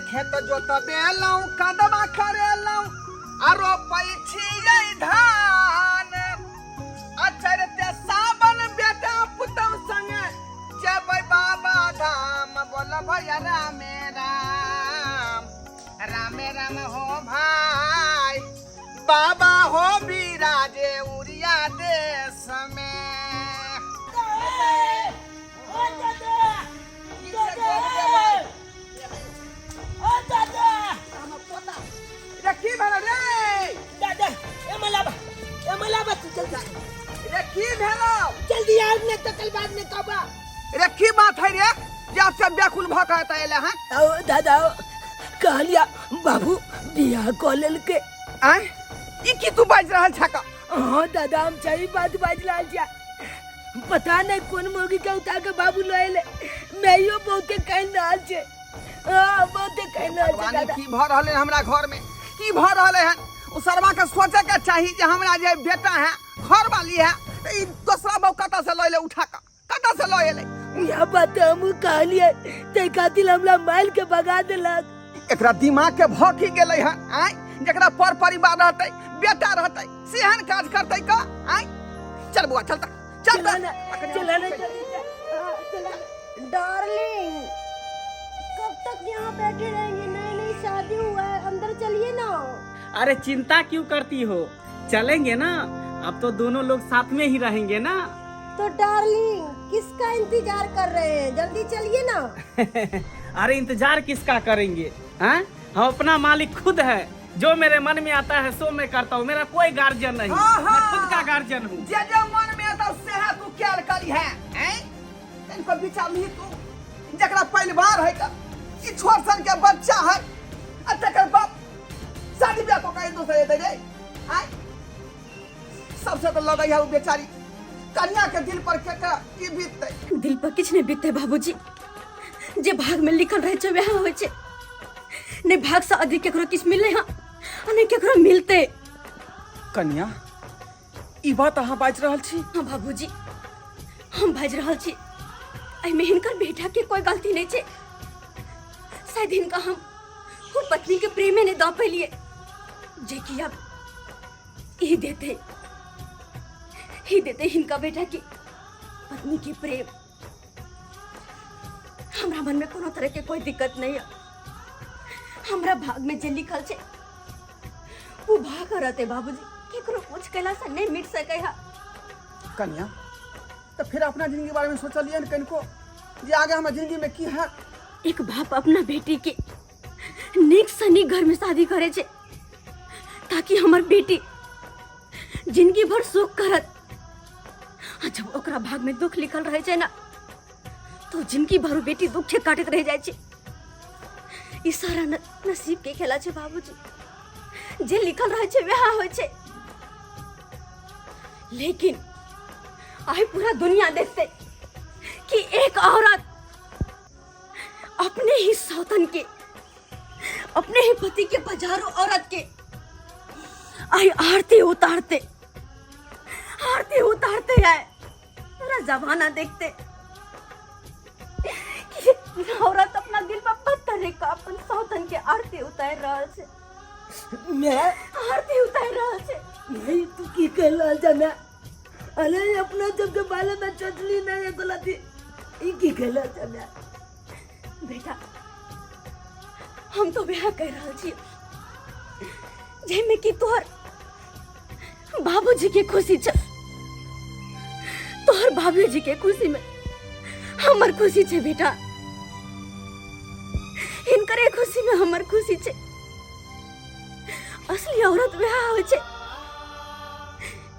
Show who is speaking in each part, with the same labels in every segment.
Speaker 1: खेत जोतबेलहुँ, कदवा करेलहुँ आ रोपै छियै धान। आ चढ़ते सावन बेटा पुतहु संगे जेबै बाबा धाम। बोल भैया रामे राम, रामे राम हो भाई, बाबा हो बिराजे उड़िया देश में। रे की भेल रे?
Speaker 2: दादा, ए मलाबा, ए मलाबा, तू जल्दी।
Speaker 1: रे की भेलौ?
Speaker 2: जल्दी आओ ने तो कल बाद में कबा।
Speaker 1: रे की बात है रे जे आप सब व्याकुल भऽ के एतऽ एले हैं?
Speaker 2: आओ दादा, आओ। कहलिया बाबू बियाह कऽ लेलकै।
Speaker 1: आँय, ई की तू बाजि रहल छक?
Speaker 2: हाँ दादा, हम सही बात बाजि रहल छियै। पता नहीं कोन मौगी के उठा के बाबू लऽ एलै। मैयो बहुते कानि रहल छै। हाँ, बहुते कानि रहल छै।
Speaker 1: भगवान,
Speaker 2: दादा,
Speaker 1: की भऽ रहल है हमरा घर में? की भऽ रहल है? ओ सरवा के सोचे के चाही जे हमरा जे बेटा है, घर वाली है, तऽ ई दोसरा बहू कतऽ से लऽ एलै? उठा कऽ कतऽ से लऽ एलै?
Speaker 2: इएह बात हमहूँ कहलियै, ताहि खातिर हमरा मारि के भगा देलक।
Speaker 1: एकरा दिमाग के भऽ की गेलै हन? आँय, जकरा पर परिवार रहतै, बेटा रहतै, सेहन काज करतै का? आँय, चल बुआ, चल तऽ, चल
Speaker 2: चला
Speaker 1: तऽ।
Speaker 2: ना, चला ना, जल्दी चल। हाँ, चला ना।
Speaker 3: डार्लिंग, कब तक यहाँ बैठे रहेंगे? नई नई शादी हुआ है, अंदर चलिए ना।
Speaker 4: अरे चिंता क्यों करती हो, चलेंगे ना। अब तो दोनों लोग साथ में ही रहेंगे ना।
Speaker 3: तो डार्लिंग, किसका इंतजार कर रहे हैं? जल्दी चलिए ना।
Speaker 4: अरे इंतजार किसका करेंगे? हैं, हम अपना मालिक खुद है। जो मेरे मन में आता है सो मैं करता हूँ। मेरा कोई गार्जियन नहीं,
Speaker 1: हाँ,
Speaker 4: मैं
Speaker 1: हाँ।
Speaker 4: खुद का गार्जियन हूँ।
Speaker 1: जे जे मन में आता सेहा तू क्याल करी है। हैं, तनिको विचार नहीं तू? जकरा परिवार है का ई छोट सन के बच्चा है आ तकर बाप शादी ब्याह को कहीं दोसर दे रे। आय, सबसे तो लगै है उ बेचारी कन्या के दिल पर के की बीतते।
Speaker 5: दिल पर किछु नहि बीतते बाबूजी, जे भाग में लिखल रहे छै वएह होइ छै। नहि भाग से अधिक केकरो किछु मिललै हँ आ नहि केकरो मिलते।
Speaker 1: कन्या, ई बात अहाँ बाजि रहल छी?
Speaker 5: हाँ बाबूजी, हम बाजि रहल छी। एहिमे हिनकर बेटा के कोई गलती नहीं छै। शायद हिनका हम वो पत्नी के प्रेमे नहीं दऽ पेलिए जे कि अब ई देते, ही देते हिनका बेटा के पत्नी के प्रेम। हमरा मन में कोनो तरह के कोई दिक्कत नहीं है। हमरा भाग में जे लिखल छै वो भाग रहते बाबूजी, केकरो कुछ कैला से नहीं मिट सके है।
Speaker 1: कन्या, तो फिर अपना जिंदगी के बारे में सोचलिए न कनिको जे आगे हमर जिंदगी में की है?
Speaker 5: एक बाप अपना बेटी के नीक से नीक घर में शादी करे छे ताकि हमर बेटी जिंदगी भर सुख करत, आ जब ओकरा भाग में दुख लिखल रहे छे ना तो जिंदगी भर बेटी दुखे काटत रह जाए छे। ई सारा नसीब के खेला छे बाबूजी, जे लिखल रहे छे वह होय छे। लेकिन आइ पूरा दुनिया देखते कि एक औरत अपने ही सौतन के, अपने ही पति के बाजारों औरत के आई आरती उतारते, आरती उतारते आए। पूरा जमाना देखते कि औरत अपना दिल पर पत्थर रख के अपन सौतन के आरती उतार रहल छे।
Speaker 2: मैं
Speaker 5: आरती उतार रहल छे।
Speaker 2: नहीं, तू की कह रहल छे मैं? अरे अपना जब के बारे में सोचली नहीं है गलती, ई की कह रहल छे मैं?
Speaker 5: बेटा, हम तो वह कह रहल छी जाहिमे कि तोहर बाबूजी के खुशी छ। तोहर बाबूजी के खुशी में हमर खुशी छे बेटा, हिनकरे खुशी में हमर खुशी छे। असली औरत वह होइ छे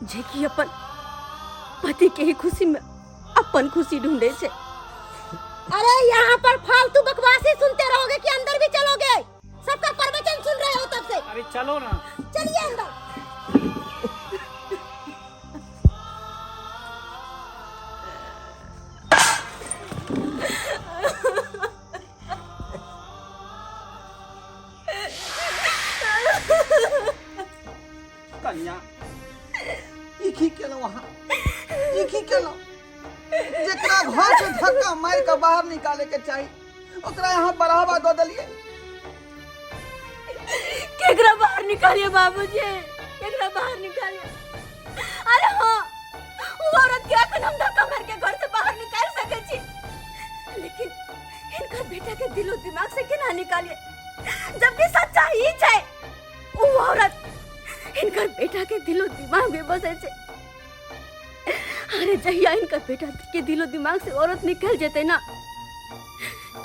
Speaker 5: जे कि अपन पति के ही खुशी में अपन खुशी ढूंढे छे।
Speaker 3: अरे यहाँ पर फालतू बकवासी सुनते रहोगे कि अंदर भी चलोगे? सबका प्रवचन सुन रहे हो तब से।
Speaker 4: अरे चलो ना,
Speaker 3: चलिए अंदर।
Speaker 1: कन्या, ई की केलहुँ अहाँ? ई की केलहुँ? जेकरा घर से धक्का मारि के बाहर निकाले के चाही ओकरा यहाँ बढ़ावा दऽ देलियै।
Speaker 5: केकरा बाहर निकालिए बाबूजी, केकरा बाहर निकालिए। अरे हाँ, वो औरत के अखन हम धक्का मार के घर से बाहर निकाल सके छी, लेकिन इनकर बेटा के दिलो दिमाग से केना निकालिए, जबकि सच्चाई ई छै वो औरत इनकर बेटा के दिलो दिमाग में बसे छै। अरे जहिया इनकर बेटा के दिलो दिमाग से औरत निकल जेते ना,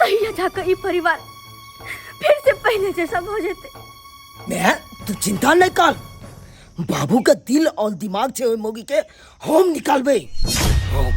Speaker 5: तहिया जाकर ई परिवार फिर से पहले जैसा हो जेते।
Speaker 2: मैं तू चिंता नहीं कर, बाबू के दिल और दिमाग से ओहि मौगी के हम निकालबे। हम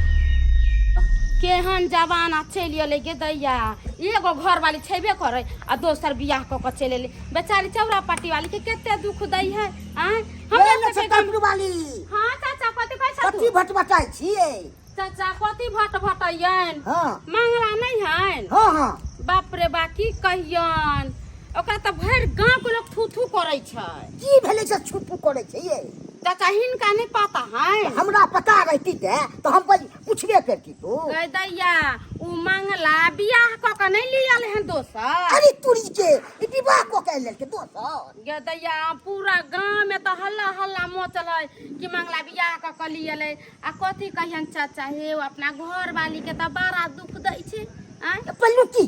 Speaker 6: केहन जमाना चलि एलै गे दैया, एगो घरवाली छेबे करै आ दोसर बियाह कऽ कऽ चलि एलै। बेचारी चौरा पट्टी वाली के कते दुख दै है। आँय हमरा सबके
Speaker 3: कमरू वाली।
Speaker 6: हाँ चाचा, कथी कहै छथु?
Speaker 3: कथी भटभटाइ छियै?
Speaker 6: चाचा कथी भटभटैयन?
Speaker 3: हाँ।
Speaker 6: मंगला नहि हन?
Speaker 3: हाँ हाँ।
Speaker 6: बाप रे बा, की कहियन, ओकरा तऽ भरि गाँव के लोग थू थू करै छै।
Speaker 3: की भेलै से छुपू करै छै ये?
Speaker 6: चाचा हिनका नहि पता है?
Speaker 3: हमरा पता रहती तऽ हम पूछबे करती तू।
Speaker 6: गै दैया, उ मंगला बियाह कऽ के नहि लियल हन दोसर।
Speaker 3: अरे तुरी के ई विवाह कऽ के लेलकै दोसर।
Speaker 6: गे दैया, पूरा गाँव में तऽ हल्ला हल्ला मचल है कि मंगला बियाह कऽ के लियल है। आ कथी कहियन चाचा, हे ओ अपना घर वाली के तऽ बड़ा दुख दै छै। आँय?
Speaker 3: पल्लू के?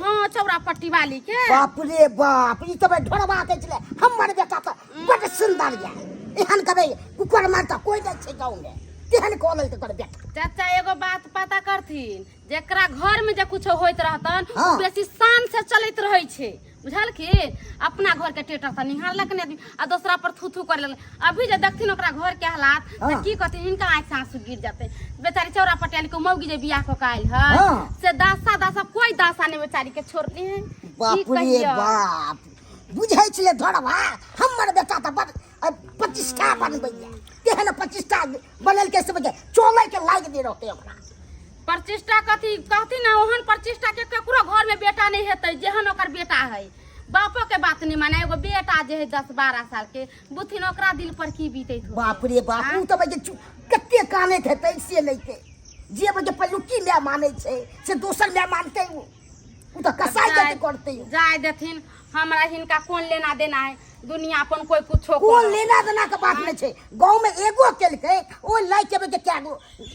Speaker 6: हाँ, चौरा पट्टी वाली के।
Speaker 3: बाप रे बाप, ई तऽ ढोरबा के छलै। हमर बेटा तऽ बड सुंदर या, एहन कबै कुकर मारता कोई नहि छै गाँव में, तेहन कऽ लेलकै ओकर बेटा।
Speaker 6: चाचा एगो बात पता करथिन, जेकरा घर में जे कुछो होइत रहतन,
Speaker 3: हाँ।
Speaker 6: उ बेसी शान से चलैत रहै छै, बुझलखिन? अपना घर के टेटर तऽ निहारलक ने आदमी, आ दोसरा पर थू थू करे लगलै। अभी जे देखथिन ओकरा घर के हालात तऽ
Speaker 3: हाँ।
Speaker 6: की कहथिन, हिनका आँखि से आंसू गिर जेतै। बेचारी चौरा पटियाली के मौगी जे बियाह कऽ के आयल है,
Speaker 3: हाँ।
Speaker 6: से दासा दासा कोई दासा नहीं बेचारी के छोड़ने है। की
Speaker 3: बाप रे
Speaker 6: कहियौ?
Speaker 3: बाप, बुझै छलै धरवा हमर बेटा तऽ बड प्रतिष्ठा बनबैया, तेहन प्रतिष्ठा बनेलकै से बुझै चलै के लायक नहि रहतै ओकरा।
Speaker 6: प्रतिष्ठा कथी कहती ना, ओहन प्रतिष्ठा के ककरो घर में बेटा नहीं हेतै जेहन ओकर बेटा है। बापो के बात नहीं माने, एगो बेटा जे है 10-12 साल के, बुथिन ओकरा दिल पर की बीतैत होतै।
Speaker 3: बाप रे बाप, उ तऽ बजे कते कानैत हेतै से नहि के, जे बजे पल्लुकी माय मानै छै से दोसर माय मानतै, उ तऽ कसाई के करतै।
Speaker 6: जाय देथिन, हमरा हिनका कोन लेना देना है, दुनिया अपन कोई कुछो
Speaker 3: कोन
Speaker 6: करत।
Speaker 3: लेना देना के बात नहीं छै, गाँव में एगो केलकै ओ लाइक के बजे क्या गो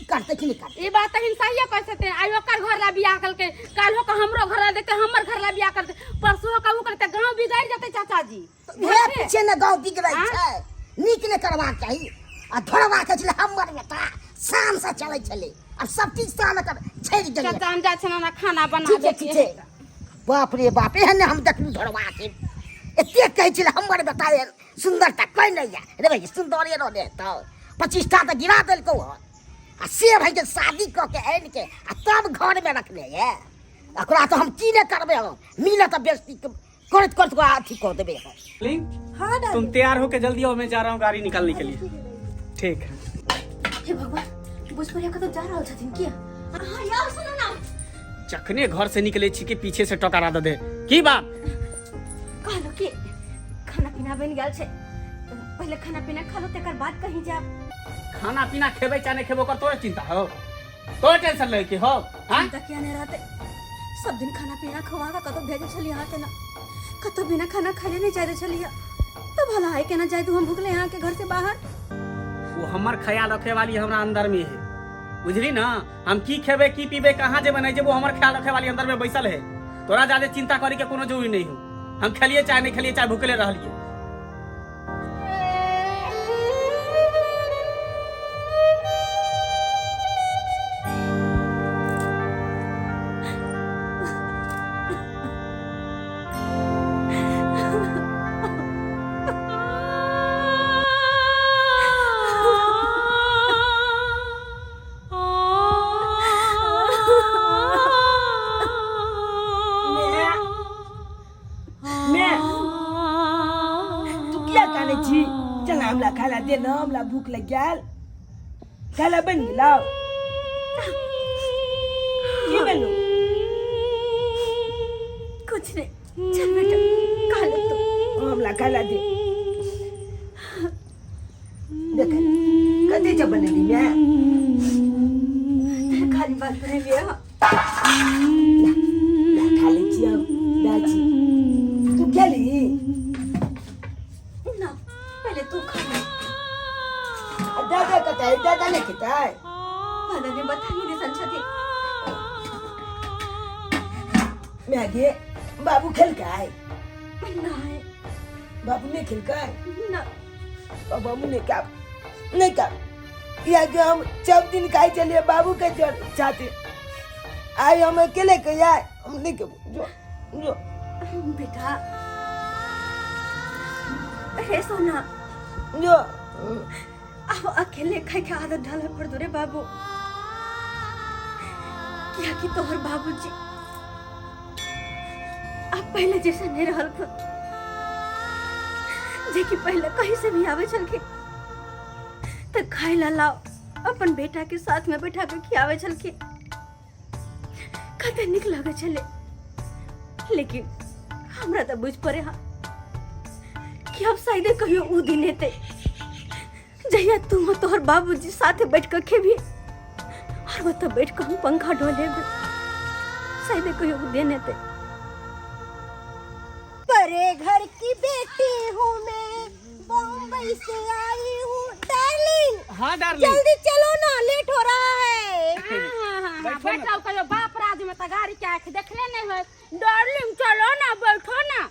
Speaker 3: करतै कि नहीं करतै।
Speaker 6: ई बात तऽ हिन सहिए कह सकते हैं। आइ ओकर घर ला बियाह करलकै, काल्हो के हमरो घर ला देखते हमर घर ला बियाह करतै, परसुओ के उ करतै, गाँव बिगड़ जेतै चाचा जी।
Speaker 3: उहे पीछे ने गाँव बिगड़ै
Speaker 6: हाँ?
Speaker 3: छै, नीक नहि करबाक चाही। आ धोरबा के छलै हमर बेटा शान से चलै छलै, आब सब चीज शान एकर छड़ि गेलै।
Speaker 6: चाचा हम जाइ छियनि, हमरा खाना बना
Speaker 3: ठीक छै, ठीक छै। बाप रे बाप, एहन हम देखलू धोरबा के, एते कहै छलै हमर बेटा एहन सुन्दर तऽ कोइ नहि यऽ। रे भाई सुन्दरे रहले तऽ 25टा तऽ गिरा देलकौ हन, आ से भाई के शादी कऽ के आनि के आ तब घरमे रखने यऽ, ओकरा तऽ हम की नहि करबै, हम मिलत तऽ बेइज्जती करैत करैत ओकरा अथी कऽ देबै हम।
Speaker 4: हाँ, तुम तैयार होके जल्दी आओ, मैं जा रहा हूँ गाड़ी निकालने के लिए। ठीक है।
Speaker 5: हे भगवान, बुझ कतौ जा रहल छथिन किया? हाँ यार सुनू ना,
Speaker 4: जखने घर से निकले छी कि पीछे से टकरा दे दे की बात?
Speaker 5: कहलो कि खाना पीना बन गेल छै, पहले खाना पीना खा लो तकर बाद कहीं जाब।
Speaker 4: खाना पीना खेबै चाहे नहीं खेबो कर तोरे चिंता हो, तोरे टेंशन ले के हो। हाँ?
Speaker 5: चिंता किया नहीं रहते, सब दिन खाना पीना खुआ के कतौ भेजे छली अहाँ के ना, कतौ बिना खाना खाले नहीं जाए छली, तो भला है केना जाए तू हम भूखले यहाँ के घर से बाहर।
Speaker 4: वो हमर ख्याल रखे वाली हमरा अंदर में है, बुझली ना? हम की खेबे की पीबे कहाँ जेबे नहीं जेबे, हमर ख्याल रखे वाली अंदर में बैसल है। तोरा ज्यादा चिंता करे के कोनो जरूरी नहीं हो, हम खेलिए चाहे नहीं खेलिए चाहे भूखले रहलिए।
Speaker 2: मैं तू किया काने छी? चल हमरा खाना दे ना, हमरा भूख लग गेल, खाना बन गेलौ? की बनू?
Speaker 5: कुछ नहीं, चल बेटा खा लो तू।
Speaker 2: हमरा खाना दे। देख कते जब बनेली मैं
Speaker 5: खाली बात बनेलियै हँ।
Speaker 2: ला खा लै छी हम, दाल छी। तू खेली? तू खा ले।
Speaker 3: आ दादा कतऽ है? दादा नहि खेतै?
Speaker 5: दादा ने बथानी दिसन छथिन।
Speaker 2: माय गे, बाबू खेलकै?
Speaker 5: नहीं।
Speaker 2: बाबू नहि खेलकै?
Speaker 5: ना।
Speaker 2: अब हम नहीं खाब, नहीं खाब। या कि हम सब दिन खाई चलिए बाबू के जोर साथे, आइ हम अकेले के आए हम नहीं खेबो। जो जो
Speaker 5: बेटा, रे सोना,
Speaker 2: जो
Speaker 5: अब अकेले खाए के आदत डाले पड़ दो रे बाबू, किया कि तोहर बाबूजी अब पहले जैसा नहीं रहल खुद, जे कि पहले कहीं से भी आवे छलखिन तो खाए ला लाओ अपन बेटा के साथ में बैठा के खियावे छलखिन, कते निक लगे छले। लेकिन हमरा तो बुझ पड़े हा कि अब शायद कहियो ऊ दिन हेतै जहिया तू और तोहर बाबूजी साथे बैठ के खेबी और वो तो बैठ के हम पंखा ढोलेबे, शायद कहियो ऊ दिन हेतै।
Speaker 7: परे घर की बेटी हूँ मैं, बम्बई से आई हूँ। डार्लिंग।
Speaker 4: हाँ डार्लिंग,
Speaker 7: जल्दी चलो ना, लेट हो रहा है।
Speaker 4: बैठो ना।
Speaker 6: बैठो कहियो बाप राज में त गाड़ी के आंख देखले नहीं होय। डार्लिंग चलो ना, बैठो ना।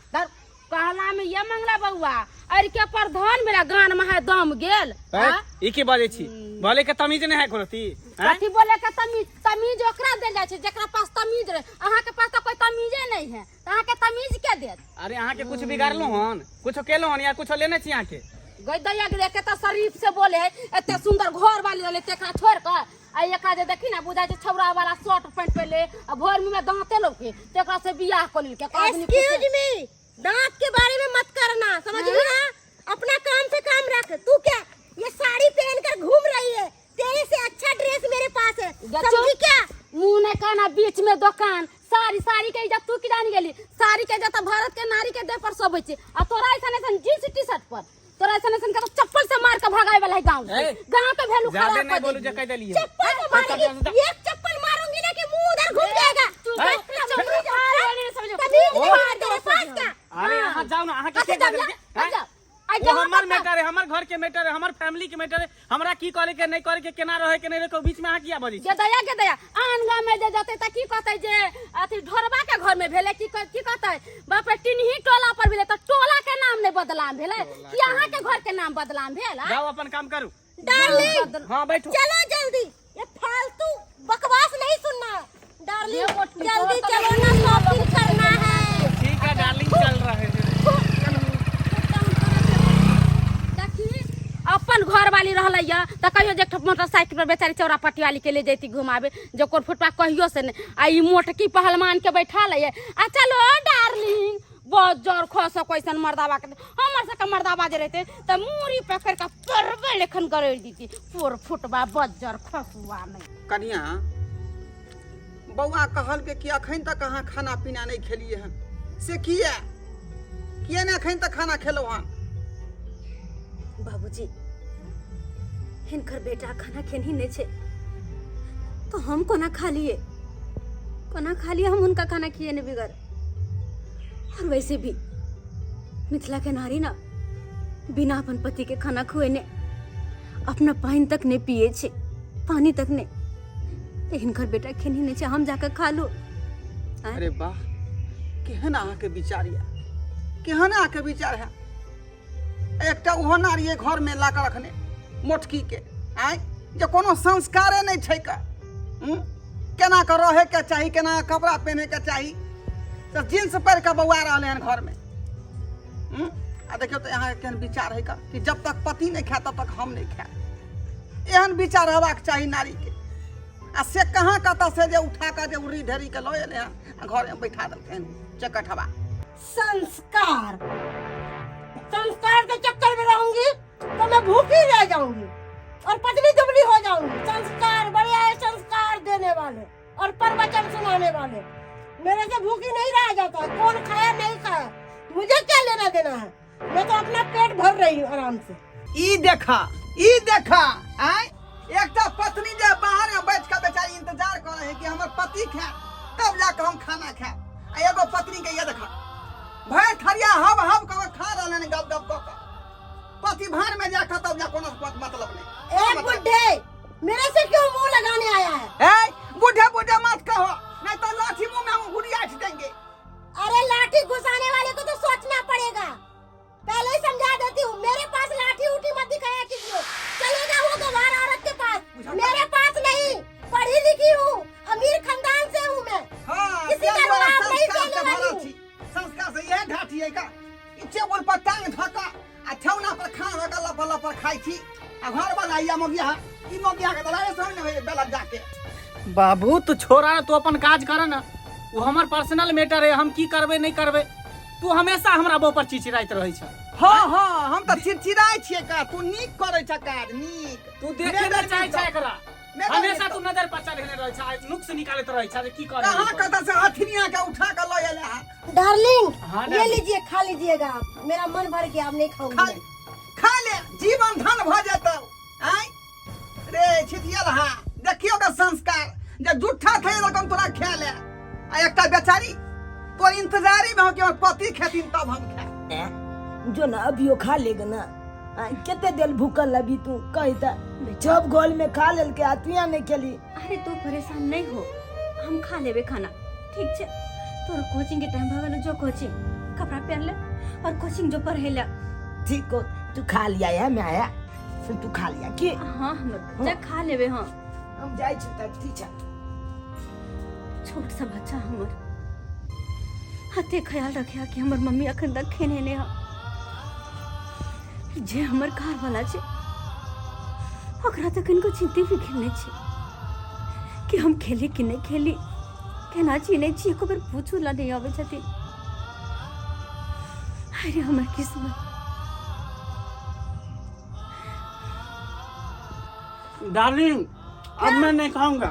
Speaker 6: कहला में ये मंगला बउआ अरे के प्रधान मेरा गान में है दम गेल।
Speaker 4: हैं? ई की बाजै छी? बोले के तमीज नहीं है कोनो ती? हैं?
Speaker 6: कथी बोले के तमीज? तमीज ओकरा देल जाइ छै जेकरा पास तमीज रहे। अहाँ के पास तो कोई तमीजे नहीं है, त अहाँ के तमीज के देत?
Speaker 4: अरे अहाँ के कुछ बिगाड़लो हन, कुछ केलो हन या कुछ लेने छी अहाँ के?
Speaker 6: गई दैया के देखे त शरीफ से बोले है, एते सुंदर घर वाली रहले तेकरा छोड़ के आ एकरा जे देखी ना बुझाइ छै छौड़ा वाला शर्ट पैंट पहले आ भोर मुँह में दांते लौके, तेकरा से बियाह क लेलकै। आदमी कुछ-
Speaker 7: एक्सक्यूज मी, दांत के बारे में मत करना, समझ ली ना? अपना काम से काम रख। तू क्या ये साड़ी पहनकर घूम रही है? तेरे से अच्छा ड्रेस मेरे पास है,
Speaker 6: गचो।
Speaker 7: समझी क्या?
Speaker 6: मुंह ने काना बीच में दुकान, साड़ी साड़ी के इज्जत तू की जान गेली? साड़ी के इज्जत भारत के नारी के देह पर सोबै छै, आ तोरा ऐसन ऐसन जींस टी शर्ट पर तोरा ऐसन ऐसन के तो चप्पल से मार के भगाए वाला है गांव से।
Speaker 4: ए,
Speaker 6: गांव के वैल्यू
Speaker 4: ज्यादा
Speaker 6: खराब
Speaker 4: नहीं
Speaker 6: कर
Speaker 4: बोलू जे
Speaker 6: देगी।
Speaker 4: कह देलिए।
Speaker 7: चप्पल से मारेगी, एक चप्पल मारूंगी ना कि मुंह उधर घूम जाएगा।
Speaker 6: तू
Speaker 4: ए,
Speaker 6: बस चप्पल समझो।
Speaker 7: तमीज नहीं है तेरे पास क्या?
Speaker 4: अरे अहाँ जाओ ना, अहाँ के
Speaker 6: कथी
Speaker 4: के
Speaker 6: जाओ,
Speaker 4: बदल के,
Speaker 6: जाओ,
Speaker 4: हैं?
Speaker 6: जाओ। आ
Speaker 4: वो
Speaker 6: जाओ
Speaker 4: हमर
Speaker 6: कतऽ?
Speaker 4: मैटर है, हमर घर के मैटर है, हमर फैमिली के मैटर है, हमरा की करे के नहीं करे के, केना रहे के नहीं रहे के, बीच में अहाँ किया बजै छी?
Speaker 6: जे दया के दया आन गाँव में जे जतै तऽ की कहतै जे अथी ढोरबा के घर में भेलै, की कहतै बाप रे टिनही टोला पर भेलै, तऽ टोला के नाम नहि बदनाम भेलै कि अहाँ के घर के नाम बदनाम भेल? आ?
Speaker 4: जाओ अपन काम करू।
Speaker 7: डार्लिंग।
Speaker 4: हाँ बैठो।
Speaker 7: चलो जल्दी, ये फालतू बकवास नहीं सुनना है। डार्लिंग
Speaker 6: ये मोटी
Speaker 7: जल्दी
Speaker 6: तो
Speaker 7: चलो ना, शॉपिंग करना है।
Speaker 4: ठीक है डार्लिंग, चल रहे हैं।
Speaker 6: देखी अपन घर वाली रहलै या तऽ कहियो जे एकठो मोटरसाइकिल पर बेचारी चौरा पट्टी वाली के ले जैती घुमाबे, जे कोर फुटपा कहियो से नहि, आ ई मोटकी पहलवान के बैठा लैये आ चलो डार्लिंग। बहुत जोर खस कैसन मर्दाबा के, हमर सबके मर्दाबा जे रहते तऽ मूड़ी पकड़ के परबे लेखन गड़ेर दीती पोर फुटबा बज्जर खसुआ में।
Speaker 1: कनिया बौआ कहल के कि अखन तक अहाँ खाना पीना नहीं खेलिए हन, से किया किया नहीं अखन तक खाना खेलो हन?
Speaker 5: बाबूजी हिनकर बेटा खाना खेनही नहीं छे तो हम कोना खा लिए, कोना खा लिए हम उनका खाना खिए नहीं बिगर। और वैसे भी मिथिला के नारी ना बिना अपन पति के खाना खुएने अपना पानी तक नहीं पिए छे, पानी तक नहीं, तो हिनकर बेटा खेनही नहीं छे, हम जाकर खा लू।
Speaker 1: अरे वाह, केहन अहाँ के विचार या, केहन अहाँ के विचार है। एकटा ओहो नारी है घर में ला के रखने मोटकी के, आय जे कोनो संस्कारे नहीं छै का, केना के रहे के चाही, केना के कपड़ा पहने के चाही, तो जींस पहिर के बौआ रहले हन घर में। आ देखियो तो यहाँ केहन विचार है का कि जब तक पति नहीं खाए तब तक हम नहीं खाए, एहन विचार हेबाक चाही नारी के। आ से कहाँ कतऽ से जे उठा के जे उड़ी ढेरी के लऽ एलै हन आ घर में बैठा देलकै हन चकठवा।
Speaker 7: संस्कार, संस्कार के चक्कर में रहूंगी तो मैं भूखी रह जाऊंगी और पतली दुबली हो जाऊंगी। संस्कार बढ़िया है, संस्कार देने वाले और प्रवचन सुनाने वाले, मेरे से भूखी नहीं रह जाता है। कौन खाया नहीं खाया मुझे क्या लेना देना है, मैं तो अपना पेट भर रही हूँ आराम से।
Speaker 1: ई देखा, ई देखा, आय एकटा पत्नी जे बाहर में बैठ के बेचारी इंतजार कर रहे है कि हमर पति खाए तब जाके हम खाना खाए, आ एगो पत्नी के ये देखा भरि थरिया हब हब कऽ खा रहल हन गप गप कऽ कऽ, पति भार में बियाह कोनो मतलब नहीं।
Speaker 7: ए बुढ़े, मेरे से क्यों मुंह लगाने आया है?
Speaker 1: ए बूढ़े बूढ़े मत कहो, नहीं तो लाठी मुंह में हम गुड़िया देंगे।
Speaker 7: अरे लाठी घुसाने वाले को तो सोचना पड़ेगा, पहले ही समझा देती हूँ। मेरे पास लाठी उठी मत दिखाया किसी को, चलेगा वो गवार औरत के पास, मेरे पास नहीं। पढ़ी लिखी हूँ, अमीर खानदान से हूँ मैं।
Speaker 1: हाँ,
Speaker 7: किसी का
Speaker 1: तेल वाला
Speaker 7: रुआब नहीं
Speaker 1: संस्कार से
Speaker 7: चलने वाली
Speaker 1: भरल
Speaker 7: हूँ।
Speaker 1: छी। संस्कार से यह ढाठी है का ई टेबुल पर टांग धका आ ठेहुना पर खाना धका लपर लपर खाइ छी आ घर वाला या मगिया ई मगिया के दलाले समझ नहीं बेला जाके।
Speaker 4: बाबू तू छोड़ा ना, तू अपन काज कर ना, वो हमर पर्सनल मैटर है, हम की करबे नहीं करबे। तू हमेशा हमरा बो पर चिड़चिड़ाइत रहै छ।
Speaker 1: हाँ हाँ, हम तऽ चिड़चिड़ाइ छियै का, तू नीक करै छ काज, नीक।
Speaker 4: तू देखे
Speaker 1: मेडल
Speaker 4: नहि चाहै छ
Speaker 1: मिलतौ।
Speaker 4: एकरा,
Speaker 1: मेडल
Speaker 4: हमेशा
Speaker 1: मिलतौ।
Speaker 4: तू नजर पर चढ़ेने रहै छ, नुक्स निकालैत रहै छ जे की करे।
Speaker 1: कहाँ कतऽ से हथिनिया के उठा के लऽ एलै हँ।
Speaker 7: डार्लिंग
Speaker 4: हाँ,
Speaker 7: ये
Speaker 4: डार्लिंग।
Speaker 7: लीजिए, खा लीजिएगा आप, मेरा मन भर गया, अब नहीं खाऊंगी
Speaker 1: खा
Speaker 7: मैं।
Speaker 1: खा ले, जीवन धन भऽ जेतौ। आँय रे छितियल, हा देखियो का संस्कार जे जुट्ठा थे रकम तोरा खा ले आ एकटा बेचारी तोर इंतजारी में हो कि हमर पति खेथिन तब हम खाए।
Speaker 2: जो ना अभियो खा लेगा ना, कते देर भूखल अभी तू कही त जब गोल में खा लेल के आ तू यहाँ नहीं खेली।
Speaker 5: अरे तू परेशान नहीं हो, हम खा लेबे खाना, ठीक छे? तोर कोचिंग के टाइम भऽ गेलो, जो कोचिंग कपड़ा पहन ले और कोचिंग जो पढ़े ले।
Speaker 2: ठीक हो, तू खा लिया है, मैं आया फिर तू खा लिया की?
Speaker 5: हाँ हमर जा खा लेबे। हाँ
Speaker 2: हम जाइ छी तब, ठीक छै।
Speaker 5: छोट सा बच्चा हमर हते ख्याल रखे कि हमर मम्मी अखन तक खेने ने है। जे हमर घर वाला छे ओकरा तऽ कनिको चिंते फिक्र नहि छै कि हम खेली कि नहि खेली, केना छी नहि छी, एको बेर पूछू ला नहि अबै छथिन। अरे हमर किस्मत।
Speaker 4: डार्लिंग अब मैं नहीं खाऊंगा,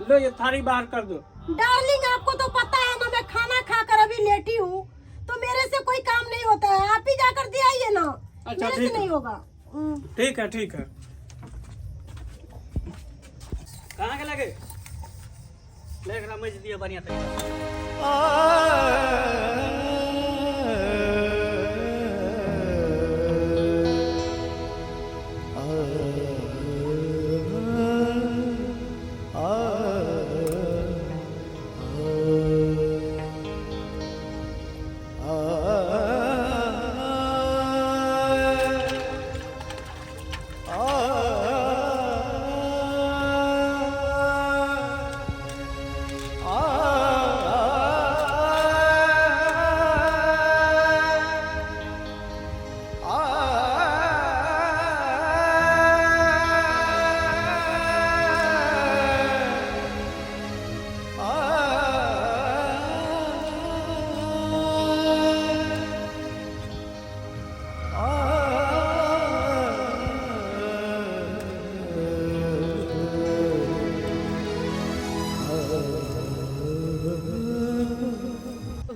Speaker 4: लो ये थाली बाहर कर दो।
Speaker 7: डार्लिंग आपको तो पता है ना, मैं खाना खाकर अभी लेटी हूँ, तो मेरे से कोई काम नहीं होता है, आप ही जाकर दे आइए ना।
Speaker 4: अच्छा,
Speaker 7: मेरे
Speaker 4: ठीक
Speaker 7: से
Speaker 4: है।
Speaker 7: नहीं होगा।
Speaker 4: ठीक है ठीक है। कहाँ के लगे ले एकरा मज दिया बढ़िया तरीका।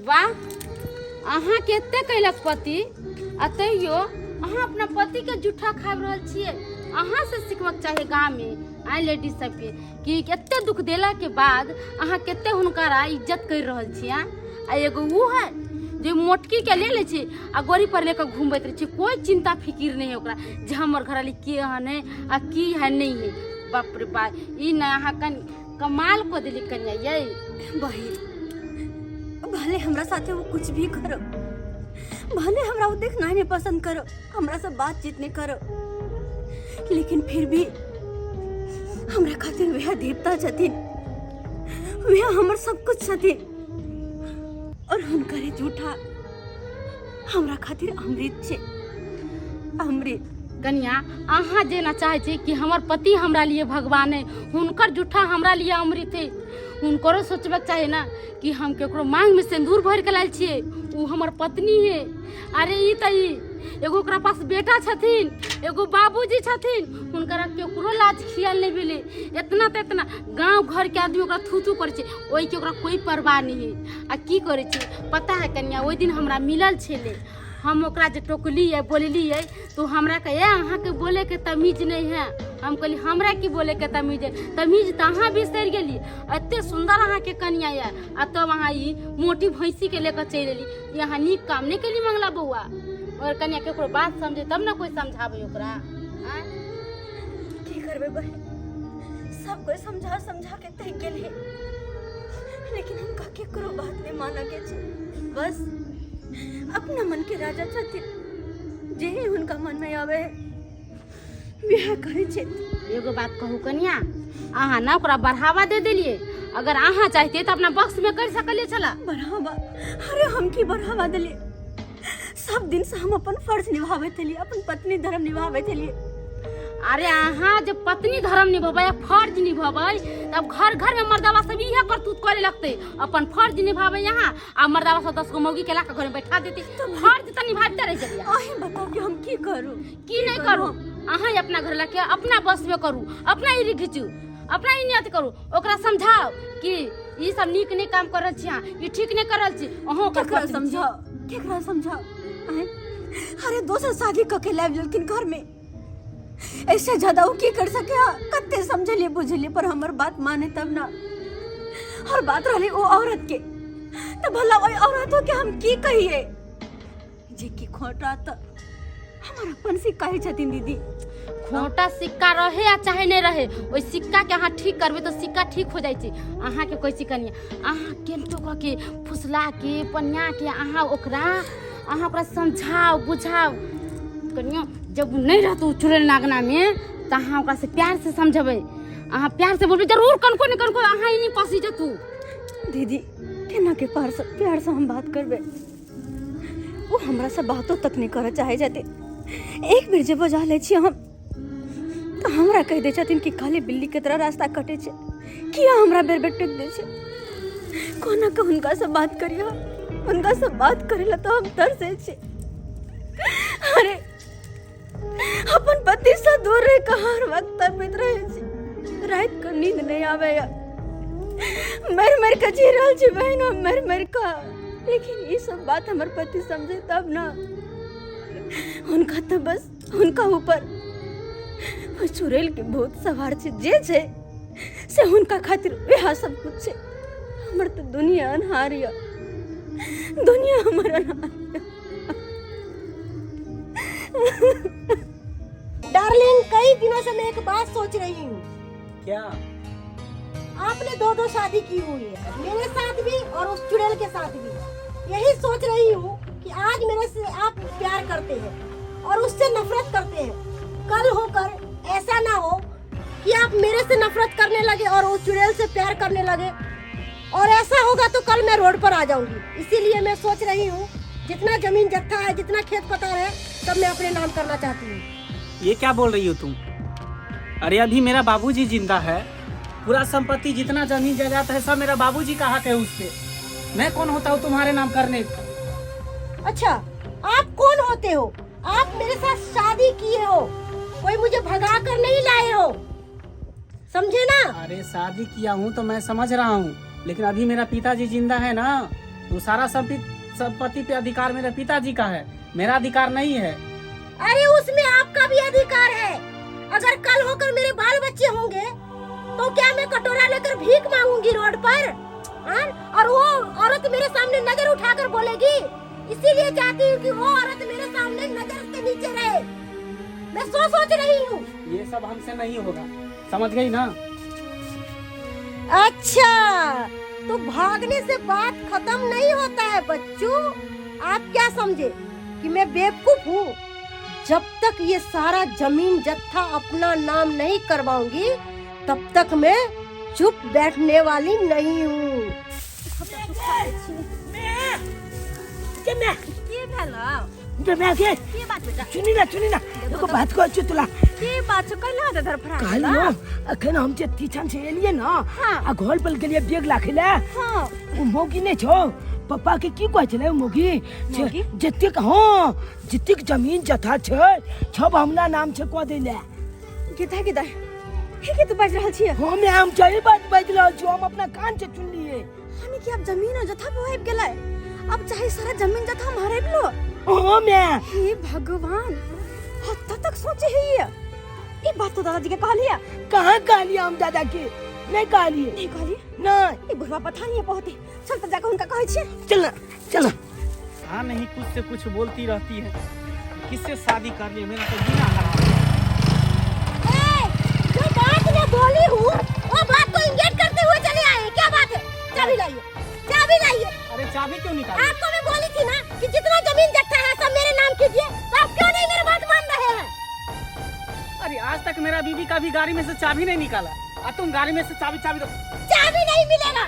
Speaker 6: वाह, अहाँ के एते कैलक पति आ तैयो अहाँ अपना पति के जूठा खाबि रहल छियै। अहाँ से सिखबक चाही गाँव में आइ लेडीज सबके कि एते दुख देला के बाद अहाँ कते हुनकर इज्जत कर रहल छियै। आ एगो ऊ है जे मोटकी के ले लै छै आ गोरी पर लेके घूमबैत रहै छै, कोई चिंता फिकिर नहीं है ओकरा जे हमर घरवाली के हन है आ की है नहीं है। बाप रे बाप, ई ना अहाँ कन कमाल को देली कन्या यै।
Speaker 5: बहिन भले हमरा साथे वो कुछ भी करो, भले हमरा वो देखना नहीं पसंद करो, हमरा से बातचीत नहीं करो, लेकिन फिर भी हमरा खातिर वह देवता छथिन, वह हमर सब कुछ छथिन और हुनकर झूठा हमरा खातिर अमृत छे, अमृत।
Speaker 6: कन्या अहाँ जेना चाहै छी कि हमर पति हमरा लिए भगवान है, हुनकर जूठा हमरा लिए अमृत है, हुनकरो सोचबाक चाही ना कि हम केकरो मांग में सिंदूर भरि के लायल छियै, उ हमर पत्नी है। अरे ई तऽ ई एगो ओकरा पास बेटा छथिन, एगो बाबूजी छथिन, हुनकरा केकरो लाज खियाल नहि भेलै। इतना तऽ इतना गाँव घर के आदमी ओकरा थू थू करै छै, ओहिके ओकरा कोई परवाह नहि है। आ की करै छै पता है कन्या, ओहि दिन हमरा मिलल छलै, हम ओकरा जे टोकलियै बोललियै तो हमरा कहे अहाँके बोलेके तमीज नहीं है। हम कहली हमरा की बोलेके तमीज है, तमीज तऽ अहाँ बिसरि गेली। एते सुन्दर अहाँके कनिया यऽ आ तब अहाँ ई मोटी भैंसी के लेकर चलि एली, ई अहाँ नीक काम नहि केली मंगला बौआ। और कनिया केकरो बात समझे तब ने कोई समझाबै ओकरा। आँय?
Speaker 5: की करबै बहिन, सब कोई समझा समझा के थक गेल है, लेकिन हुनका केकरो बात नहीं मानऽ के छै। बस अपना मन के राजा छथिन, जे हुनका मन में आवे है बियाह करै छै।
Speaker 6: एगो बात कहू कनिया, अहाँ ना ओकरा बढ़ावा दे देलिए। अगर अहाँ चाहते तऽ अपना बक्स में कर सकलिए छला।
Speaker 5: बढ़ावा? अरे हम की बढ़ावा देलिए? सब दिन से हम अपन फर्ज निभाबैत एलिए, अपन पत्नी धर्म निभाबैत एलिए।
Speaker 6: अरे अहाँ जब पत्नी धर्म निभेबै आ फर्ज निभेबै तब घर घर में मर्दावा सब इहे करतूत करे लगते। अपन फर्ज निभाबै यहाँ आ मर्दावा सब 10 गो मौगी के ला के घर में बैठा देते। फर्ज तऽ निभाबते रह जलिए।
Speaker 5: अहीं बताउ कि हम की करू?
Speaker 6: की नहीं करू? अहाँ ही अपना घर लाके अपना बस में करू, अपना ही घीचू, अपना ही नियत करू। ओकरा समझाओ कि ई सब नीक नहीं काम कर रहल छी अहाँ, ई ठीक नहीं कर रहल छी। अहूँ ओकर
Speaker 5: केकरा
Speaker 6: पत्नी छी।
Speaker 5: समझाओ, केकरा समझाओ? आँय? अरे दोसर शादी कऽ के लाबि लेलखिन घर में, ऐसे ज्यादा वो की कर सके? कते समझलिए बुझलिए, पर हमर बात माने तब ना। और बात रहली वो औरत के, तो भला ओहि औरतों के हम की कहिए जे की खोटा तो हमर अपन सिक्का ही छथिन दीदी।
Speaker 6: खोटा सिक्का रहे आ चाहे नहीं रहे, ओहि सिक्का के अहाँ ठीक करबै तऽ सिक्का ठीक हो जाइ छै। अहाँके कहै छी कनिया, अहाँ केनतो कऽ के फुसला के पनिया के अहाँ ओकरा समझाउ बुझाउ कनिया। जब ओ नहि रहतौ चुड़ैल नागना में तऽ अहाँ ओकरा से प्यार से समझेबै, अहाँ प्यार से बोलबै, जरूर कनको ने कनको अहाँ ही नहीं फंसी जेतू।
Speaker 5: दीदी केना के प्यार से हम बात करबै? वो हमरा से बातो तक नहीं करऽ चाहे छथिन। एक बेर जे बजा लै छी हम तऽ हमरा कहि दै छथिन कि काली बिल्ली के तरह रास्ता कटै छै, किया हमरा बेर बेर टोकि दै छै। कोना के हुनका से बात करियो? हुनका से बात करे ला तो हम तरसै छी। अरे अपन पति से दूर रह के हर वक्त तड़पैत रहै छी, राति के नींद नहीं आबैया, मरि मरि के जी रहल छी बहिन हम, मरि मरि के। लेकिन ई सब बात हमर पति समझे तब ना। हुनका तऽ बस हुनका ऊपर ओहि चुड़ैल के भूत सवार छै, जे छै से हुनका खातिर वएह सब कुछ छै। हमर तऽ दुनिया अन्हार यऽ, दुनिया हमर अन्हार यऽ।
Speaker 7: डार्लिंग, कई दिनों से मैं एक बात सोच रही हूँ।
Speaker 4: क्या?
Speaker 7: आपने दो दो शादी की हुई है, मेरे साथ भी और उस चुड़ैल के साथ भी। यही सोच रही हूँ कि आज मेरे से आप प्यार करते हैं और उससे नफरत करते हैं, कल होकर ऐसा ना हो कि आप मेरे से नफरत करने लगे और उस चुड़ैल से प्यार करने लगे, और ऐसा होगा तो कल मैं रोड पर आ जाऊंगी। इसीलिए मैं सोच रही हूँ जितना जमीन जत्था है, जितना खेत पतार है, सब मैं अपने नाम करना चाहती हूँ।
Speaker 4: ये क्या बोल रही हो तुम? अरे अभी मेरा बाबूजी जिंदा है, पूरा संपत्ति जितना जमीन जायदाद है सब मेरा बाबूजी का हक है उस पे। मैं कौन होता हूँ तुम्हारे नाम करने?
Speaker 7: अच्छा, आप कौन होते हो? आप मेरे साथ शादी किए हो, कोई मुझे भगा कर नहीं लाए हो, समझे ना?
Speaker 4: अरे शादी किया हूँ तो मैं समझ रहा हूँ, लेकिन अभी मेरा पिताजी जिंदा है ना, तो सारा संपत्ति पे अधिकार मेरे पिताजी का है, मेरा अधिकार नहीं है।
Speaker 7: अरे उसमें आपका भी अधिकार है। अगर कल होकर मेरे बाल बच्चे होंगे तो क्या मैं कटोरा लेकर भीख मांगूंगी रोड पर? हाँ? और वो औरत मेरे सामने नजर उठाकर बोलेगी। इसीलिए चाहती हूँ कि वो औरत मेरे सामने नजर के नीचे रहे। मैं सो सोच रही हूँ।
Speaker 4: ये सब हमसे नहीं होगा, समझ गई ना?
Speaker 7: अच्छा, तो भागने से बात खत्म नहीं होता है बच्चों। आप क्या समझे कि मैं बेवकूफ हूँ? जब तक ये सारा जमीन जत्था अपना नाम नहीं करवाऊंगी तब तक मैं चुप बैठने वाली नहीं हूँ।
Speaker 5: की भेल?
Speaker 2: के
Speaker 5: की बात बेटा?
Speaker 2: सुनी ना, सुनी ना, एगो बात कहै छी तोला।
Speaker 5: की बात छौ? कैला दे धरफड़ा?
Speaker 2: कहलियो अखन हम जे टीशन से एलियै ना, आ घर पर गेलियै बैग राखै ले, ओ मौगी नहि छौ पप्पा के की कहै छलै ओ मौगी?
Speaker 5: मौगी?
Speaker 2: जतेक, हाँ, जतेक जमीन जथा छै सब हमरा नाम छै कऽ दै ले।
Speaker 5: गिदा गिदा हे के तू बाजि रहल छियै?
Speaker 2: हम सही बात बाजि रहल छी, हम अपना कान से सुनलियै।
Speaker 5: यानी कि अब जमीन और जथा पे आबि गेलै, अब चाहे सारा जमीन जथा हम हड़पि लो।
Speaker 2: हाँ मैं।
Speaker 5: हे भगवान, हद तक सोचे है ये। ई बात तो दादाजी के कहलिए?
Speaker 2: कहाँ कहलिए हम दादा के? नहीं कहलिए।
Speaker 5: नहीं कहलिए?
Speaker 2: नहीं।
Speaker 5: ई बुढ़वा पता नहीं पहुँचे, चल तो जाकर उनका कहै छियै।
Speaker 2: चल ना, चल ना।
Speaker 4: हाँ नहीं, कुछ से कुछ बोलती रहती है। किससे शादी कर ली, मेरा तो जीना हराम है। कभी गाड़ी में से चाबी नहीं निकाला और तुम गाड़ी में से चाबी चाबी दो।
Speaker 7: चाबी नहीं मिलेगा।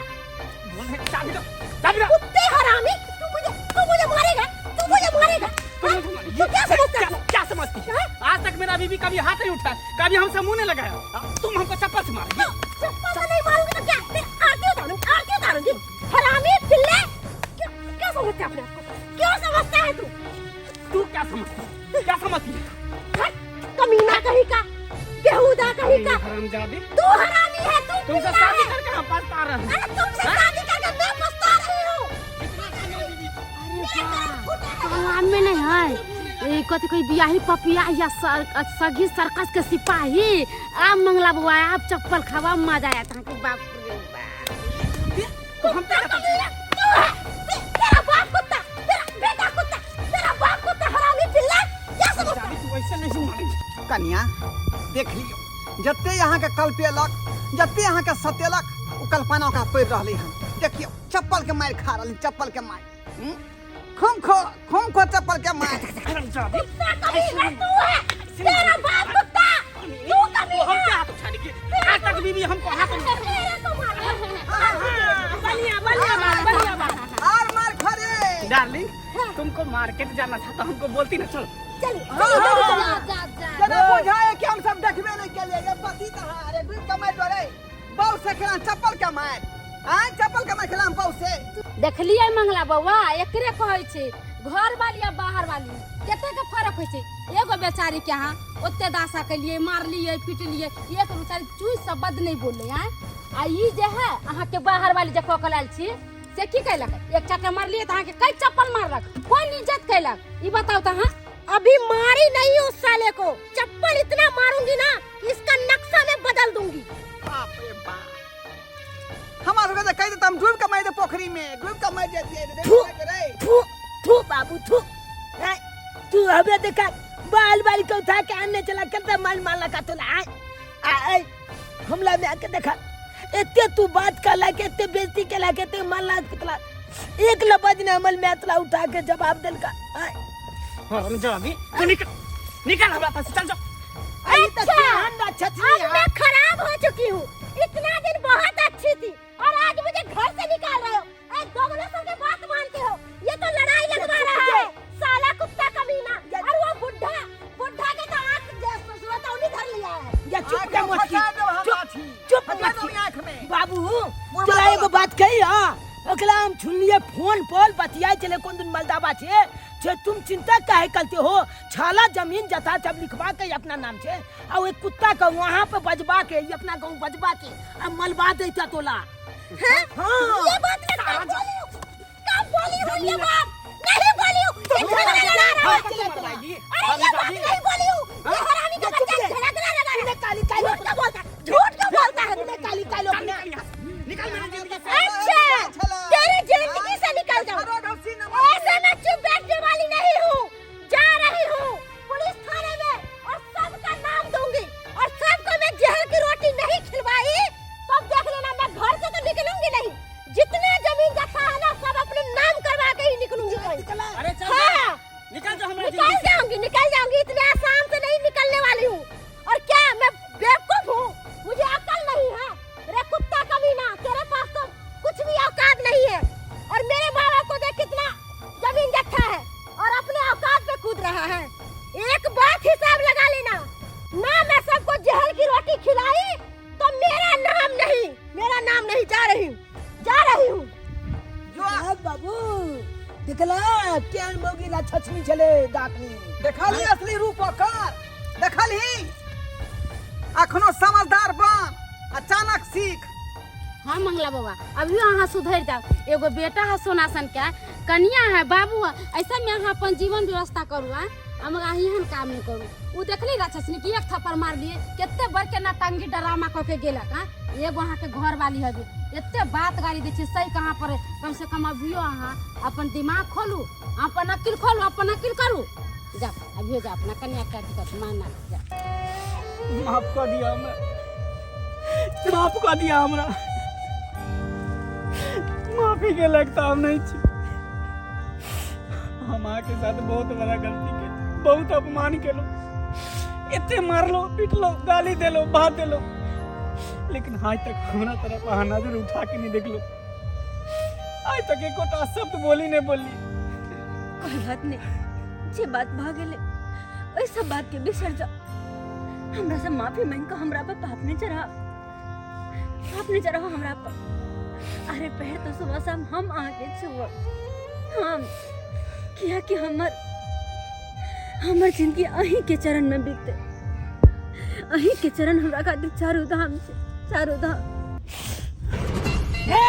Speaker 4: बोल रहे, चाबी दो, चाबी दो।
Speaker 7: कुत्ते हरामी, तू मुझे मारेगा, तू मुझे मारेगा। हाँ? तू क्या समझता है?
Speaker 4: क्या समझती है? आज तक मेरा बीबी कभी हाथ नहीं उठाया, कभी हमसे मुंह नहीं लगाया, तुम हमको चप्पल से मारेगी?
Speaker 7: चप्पल से नहीं मारूंगी तो क्या तेरी आरती उतारूंगी? आरती उतारूंगी हरामी पिल्ले। क्या क्या समझता है अपने आप को? क्यों समझता है तू?
Speaker 4: तू क्या समझती है? क्या समझती है?
Speaker 7: हट, कमीना कहीं का, बेहुदा कहीं का।
Speaker 4: हरामजादी।
Speaker 7: तू हरामी है तू।
Speaker 4: तुमसे
Speaker 7: पिल्ला
Speaker 4: शादी
Speaker 7: है।
Speaker 4: करके हम पछता रहे हैं।
Speaker 7: अरे, तुमसे शादी करके मैं पछता रही हूँ।
Speaker 6: तालाब में नहीं है ए, कथी कोई बियाही पपिया या सगी सर्कस के सिपाही। आब मंगला बउआ, आब चप्पल खावा, मजा आयत अहाँके। बाप रे बाप।
Speaker 4: तो हम क्या
Speaker 7: कमीना तू है। तेरा बाप कुत्ता, तेरा बेटा कुत्ता, तेरा बाप कुत्ता, हरामी पिल्ला। क्या समझता है?
Speaker 4: तू ऐसे नहीं मानेगी।
Speaker 1: कनिया, देख लियो, जते अहाँके कल्पेलक, जते अहाँके सतेलक, ओ कल्पना ओकरा पड़ि रहलै हन। देखियौ, चप्पल के मारि खा रहलै, चप्पल के मारि। खूम खो, खूम खो चप्पल के मारि।
Speaker 4: हरामजादी।
Speaker 7: कुत्ता कमीना तू है, तेरा बाप कुत्ता, तू
Speaker 4: वो हम
Speaker 7: कमीना।
Speaker 4: क्या हाथ उठाने आज तक बीबी हमको हाथ नहीं
Speaker 7: तेरे को मार।
Speaker 2: बढ़िया, बढ़िया बात, बढ़िया बात।
Speaker 1: आर मार खा रे।
Speaker 4: डार्लिंग, तुमको मार्केट जाना था तो हमको बोलती ना, चलो।
Speaker 7: चलिए, चलिए, चलिए।
Speaker 6: जा जा जा।
Speaker 1: जेना बुझाए कि हम सब देखबे नहीं केलिए। ये पति तऽ अरे डूबि के मारि डरे बहू से खेला चप्पल के मारि आय, चप्पल के मारि खेला बहू से।
Speaker 6: देखलियै मंगला बौआ, एकरे कहै छै घर वाली आ बाहर वाली कते के फर्क होइ छै। एगो बेचारी के अहाँ ओते दासा केलियै, मारलियै, पिटलियै, एक बेचारी चूस से बद नहीं बोललै। आँय, आ ई जे है अहाँके बाहर वाली जे कऽ के लायल छी से की कैलक? एक चाटा मारलियै तऽ अहाँके कई चप्पल मारलक। कोन इज्जत कैलक, ई बताउ तऽ अहाँ।
Speaker 7: अभी मारी नहीं उस साले को, चप्पल इतना मारूंगी ना कि इसका नक्शा मैं बदल दूंगी।
Speaker 1: बाप रे बाप, हमार सबके जे कहि देता, हम डूबि के मारि दे, पोखरी में डूबि के मारि जैतियै रे।
Speaker 2: थू।
Speaker 1: रे।
Speaker 2: थू थू बाबू थू। हैं? तू हमें देखा बाल बाल के उठा के आने चला करता माल माला का तो आए आए हमला में आके देखा एते तू बात कर ला के, एते बेइज्जती के ला के, एते मारला पिटला, एक लबज ने अमल में अतला उठा के जवाब दिल का आए।
Speaker 4: हरामजादी, तू निकल, निकल हमरा पास से, चल जाओ।
Speaker 2: अरे तो
Speaker 7: अच्छा।
Speaker 2: केहन ना छछनी।
Speaker 7: अब मैं खराब हो चुकी हूँ। इतना दिन बहुत अच्छी थी और आज मुझे घर से निकाल रहे हो। ए दोगले सब के बात मानते हो? ये तो लड़ाई लगवा रहा है साला कुत्ता कमीना। और वो बुढ़ा, बुढ़ा के तो आंख जैसे धर लिया है।
Speaker 2: या चुप
Speaker 1: आँख
Speaker 2: के
Speaker 1: में
Speaker 2: मोटकी।
Speaker 1: फंसा देब हम
Speaker 2: चुप।
Speaker 1: लाठी।
Speaker 2: चुप।
Speaker 1: फंसा
Speaker 2: मोटकी।
Speaker 1: देब आँख में।
Speaker 2: बाबू,
Speaker 1: मुँह
Speaker 2: तोरा
Speaker 1: में
Speaker 2: एगो बात कही। हाँ, ओकरा हम सुनलिए फोन पर बतियाए चले कोन दिन मलदाबा छे छे, तुम चिंता काहे करते हो, छाला जमीन जथा सब लिखवा के अपना नाम छे आ ओइ कुत्ता के वहां पे बजबा के, ई अपना गाँव बजबा के आ मलबा देता तोला।
Speaker 7: हैं?
Speaker 2: हाँ।
Speaker 7: ये बात मैं कब बोली हूँ? कब बोली हूँ ये बात? नहीं बोली हूँ। ये झगड़ा लड़ा रहा है। अरे, ये बात नहीं बोली हूँ। ये हरामी का बच्चा झगड़ा लगा रहा है।
Speaker 2: काली काली।
Speaker 7: झूठ क्यों बोलता है? झूठ क्यों बोलता है?
Speaker 2: काली काली अपने।
Speaker 4: निकल मेरी जिंदगी से।
Speaker 7: अच्छा, तेरी जिंदगी से निकल जाऊँ। ऐसे मैं चुप बैठने वाली नहीं हूँ। जा रही हूँ पुलिस थाने में और सबका नाम दूंगी और सबको मैं जहर की रोटी नहीं खिलवाई तो देख लेना, मैं घर से तो निकलूंगी नहीं। जितने जमीन जथा है ना, सब अपने नाम करवा के ही निकलूंगी कहीं।
Speaker 4: अरे चल जा।
Speaker 7: हाँ।
Speaker 4: निकल जा हमारी
Speaker 7: निकल
Speaker 4: जिंदगी से।
Speaker 7: जाऊंगी, निकल जाऊंगी। इतने आसान से नहीं निकलने वाली हूँ। और क्या मैं बेवकूफ हूँ? मुझे अकल नहीं है? रे कुत्ता कमीना, तेरे पास तो कुछ भी औकात नहीं है और मेरे माँ बाप को देख, कितना जमीन जत्था है और अपने औकात पे कूद रहा है। एक बात हिसाब लगा लेना ना, मैं सबको जहर की रोटी खिलाई तो मेरा नाम नहीं, मेरा नाम नहीं। जा रही हूँ, जा रही हूँ।
Speaker 2: जो बाबू, देखला केहन मौगी ला छछनी छले डाकनी।
Speaker 1: देखलही असली रूप ओकर? देखलही? अखनो समझदार बन, अचानक सीख।
Speaker 6: हाँ मंगला बाबा, अभी अहाँ सुधरि जाओ। एगो बेटा है सोना सन के, कनिया है, बाबू है, ऐसे में अहाँ अपन जीवन व्यवस्था करू। आ हम एहन काम नहीं करू। उ देखली राक्षसनी कि एक थप्पड़ मार लिए कते बड़के नटंगी डरामा कऽ के गेलक। हाँ, एगो अहाँके घर वाली हबे, एते बात गाली दै छै, सही कहाँ पर है? कम से कम अभियो अहाँ अपन दिमाग खोलू, अपन अकिल खोलू, अपन अकिल करू। जाओ, अभियो जाओ, अपना कनिया के दिक्कत माना जाओ।
Speaker 4: माफ कर दिया हमरा, माफ कर दिया हमरा। माफी के लगता हम नहीं छी। हम अहाँके साथ बहुत बड़ा गलती के, बहुत अपमान केलहुँ। एते मारलो पिटलो गाली देलो बात देलो, लेकिन आज तक हमरा तरफ अहाँ नजर उठा के नहीं देखलो। आज तक एकोटा शब्द बोली नहीं बोली।
Speaker 5: कोई बात नहीं, जे बात भऽ गेलै ओहि सब बात के बिसर जाओ। हमरा से माफी मांगि कऽ हमरा पर पाप नहीं चढ़ा, पाप नहीं चढ़ाओ हमरा पर। अरे पैर तो सुबह शाम हम अहाँके छुअब हम, किया कि हमर हमर जिंदगी अहीं के चरण में बीतते। अहीं के चरण हमरा खातिर चारू धाम छै, चारू धाम।
Speaker 2: हे